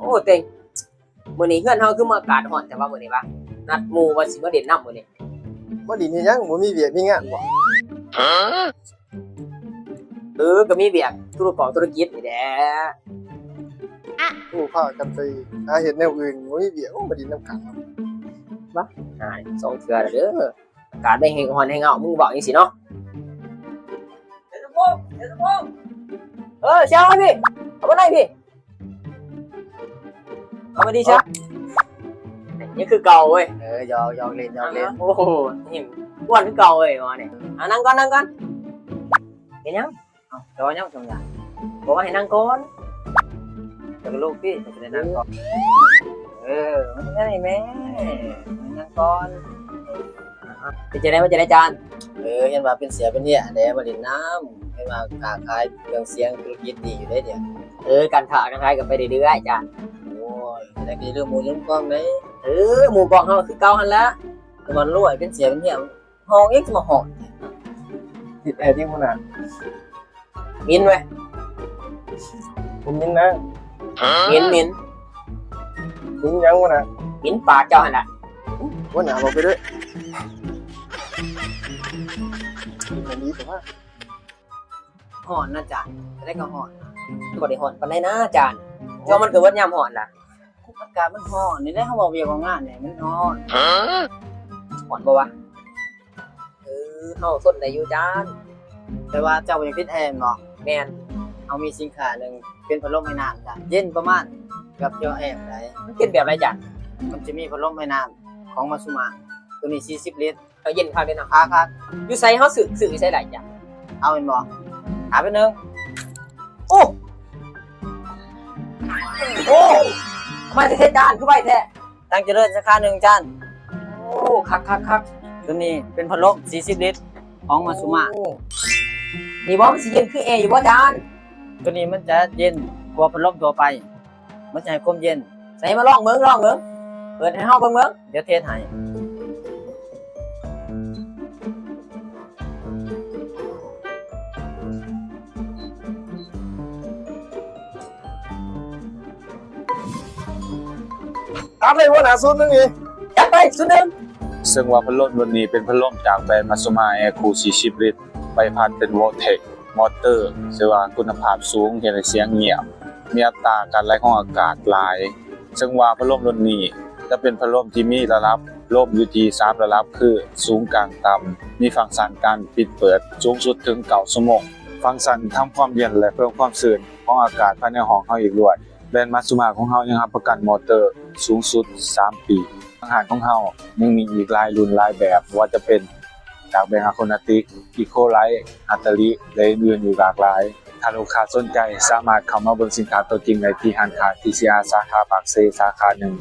ໂອ້ ເຕັງ ມື້ນີ້ເຮືອນເຮົາຄືມີອາກາດຮ້ອນແທ້ວະມື້ນີ້ວະ? ນັດໝູ່ວ່າຊິມາຫຼິ້ນນຳມື້ນີ້. ມາຫຼິ້ນເຮັດຫຍັງ? ບໍ່ມີວຽກມີງານບໍ? ເອີ ກໍມີວຽກທຸລະກອງທຸລະກິດນີ້ແຫຼະ. ໂອ້ ພາກັນໄປຫາເຮັດແນວອື່ນ ບໍ່ມີວຽກ ໂອ້ ມາຫຼິ້ນນຳກັນ. ບາ ຫາສອງເທື່ອແລ້ວເດີ. ອາກາດແມ່ງແຮ່ງຮ້ອນແຮ່ງເອົາ ມຶງເວົ້າຈັ່ງຊີ້ເນາະ. ເອີ ຊຽວມາພີ້ ເຂົ້າມາໃນພີ້. ເອົາມາດີຊະ ຍັງຄືເກົ່າເວີຍ. ເອີ ຢອກ ຢອກຫຼິ້ນ ຢອກຫຼິ້ນ. ໂອ້ໂຫ ນີ້ອ້ວນຄືເກົ່າເວີຍ ໝໍນີ້. ອ່າ ນັ່ງກ່ອນ ນັ່ງກ່ອນ. ເປັນຫຍັງ? ເອົ້າ ເຈົ້າວ່າຫຍັງ ສົມຍາຍ? ບອກວ່າໃຫ້ນັ່ງກ່ອນ. ເຈົ້າກໍລຸກຕິ ເຈົ້າຈະໄດ້ນັ່ງກ່ອນ. ເອີ ມັນຈັ່ງໃດແມ່ ນັ່ງກ່ອນ. ເປັນຈັ່ງໃດ ວ່າຈັ່ງໃດຈານ? ເອີ ເຫັນວ່າເປັນເສຍເປັນເຫື່ອແດ່ ມາຫຼິ້ນນຳ. ເຫັນວ່າຄ້າຂາຍເຄື່ອງສຽງ ທຸລະກິດດີຢູ່ເດ້ດຽວ. ເອີ ການຄ້າການຂາຍກໍໄປເລື້ອຍໆຈານ. ໂອ້ຍ ຈັ່ງໃດກໍຢ່າລືມໝູ່ລືມກອງເດ້. ເອີ ໝູ່ກອງເຮົາຄືເກົ່າຫັ້ນລະ. ແຕ່ວ່າລວຍເປັນເສຍເປັນເຫື່ອ ຫ້ອງຍັງຊິມາຮ້ອນ. ຕິດແອຕິດຫົວໜ້າ. ໝິ່ນເວີຍ. ບໍ່ໝິ່ນນະ. ໝິ່ນ ໝິ່ນ. ໝິ່ນຫຍັງຫົວໜ້າ? ໝິ່ນປາກເຈົ້າຫັ້ນນະ. ຫົວໜ້າເວົ້າໄປເດີ້. ອັນນີ້ແຕ່ວ່າ ຮ້ອນນະຈານ. ຈັ່ງໃດກໍຮ້ອນ. ບໍ່ໄດ້ຮ້ອນປານໃດນະຈານ. ເຈົ້າ ມັນກໍເບິດຍາມຮ້ອນລະ. ອາກາດມັນຮ້ອນນີ້ແຫຼະ ເຮົາເວົ້າວຽກເວົ້າງານນີ້ມັນຮ້ອນ. ຮ້ອນບໍ່ວະ? ເອີ ເຮົາທົນໄດ້ຢູ່ຈານ. ແຕ່ວ່າເຈົ້າບໍ່ຢາກຕິດແອແມ່ນບໍ່? ແມ່ນ. ເຮົາມີສິນຄ້າໜຶ່ງ ເປັນພັດລົມໄອນ້ຳຈານ ເຢັນປະມານເກືອບຈະແອໄດ້. ມັນເປັນແບບໃດຈານ? ມັນຈະມີພັດລົມໄອນ້ຳຂອງມາຊູມະ ໂຕນີ້ສີ່ສິບລິດ. ເອີ ເຢັນຄັກເດ້ເນາະ. ຄັກໆ. ຢູ່ໃສ ເຮົາຊື້ ຊື້ຢູ່ໃສໄດ້ຈານ? ເອົາແມ່ນບໍ່? ຫາແປັບໜຶ່ງ. ໂອ້ ໂອ້ ມາແຕ່ໃສຈານ ຄືໄວແທ້? ຕັງຈະເລີນສາຂາໜຶ່ງຈານ. ໂອ້ ຄັກໆໆ. ໂຕນີ້ເປັນພັດລົມສີ່ສິບລິດຂອງມາຊູມະ. ໂອ້ ນີ້ບໍ່ ມັນຊິເຢັນຄືແອຢູ່ບໍ່ຈານ? ໂຕນີ້ມັນຈະເຢັນກວ່າພັດລົມທົ່ວໄປ ມັນຈະໃຫ້ຄວາມເຢັນ. ໃສ່ ມາລອງເບິ່ງ ລອງເບິ່ງ. ເປີດໃຫ້ເຮົາເບິ່ງເບິ່ງ. ດຽວເທສໃຫ້. ອັດເລີຍຫົວໜ້າ ສູດໜຶ່ງນີ້. ຈັດໄປ ສູດໜຶ່ງ. ເຊິ່ງວ່າພັດລົມລຸ້ນນີ້ເປັນພັດລົມຈາກແບຣນມາຊູມະ ແອຄູ ສີ່ສິບລິດ ໃບພັດເປັນໂວເທັກ ມໍເຕີ ເຊິ່ງວ່າຄຸນນະພາບສູງ ເຮັດໃຫ້ສຽງງຽບ ມີອັດຕາການໄຫຼຂອງອາກາດຫຼາຍ. ເຊິ່ງວ່າພັດລົມລຸ້ນນີ້ຈະເປັນພັດລົມທີ່ມີລະດັບລົມຢູ່ທີ່ສາມລະດັບ ຄື ສູງ ກາງ ຕ່ຳ ມີຟັງຊັນການປິດເປີດສູງສຸດເຖິງເກົ້າຊົ່ວໂມງ, ຟັງຊັນທຳຄວາມເຢັນ ແລະ ເພີ່ມຄວາມຊື່ນຂອງອາກາດພາຍໃນຫ້ອງເຮົາອີກດ້ວຍ. ແບຣນມາຊູມະຂອງເຮົາຍັງຮັບປະກັນມໍເຕີສູງສຸດສາມປີ. ທາງຮ້ານຂອງເຮົາຍັງມີອີກຫຼາຍລຸ້ນຫຼາຍແບບ ບໍ່ວ່າຈະເປັນຈາກແບບອາໂຄຣນາຕິກ, ອີໂຄໄລ, ອັດຕະລິ ແລະ ອື່ນໆອີກຫຼາກຫຼາຍ. ຖ້າລູກຄ້າສົນໃຈ ສາມາດເຂົ້າມາເບິ່ງສິນຄ້າຕົວຈິງໄດ້ທີ່ຮ້ານຄ້າ ທີຊີອາ ສາຂາປາກເຊ ສາຂາໜຶ່ງ.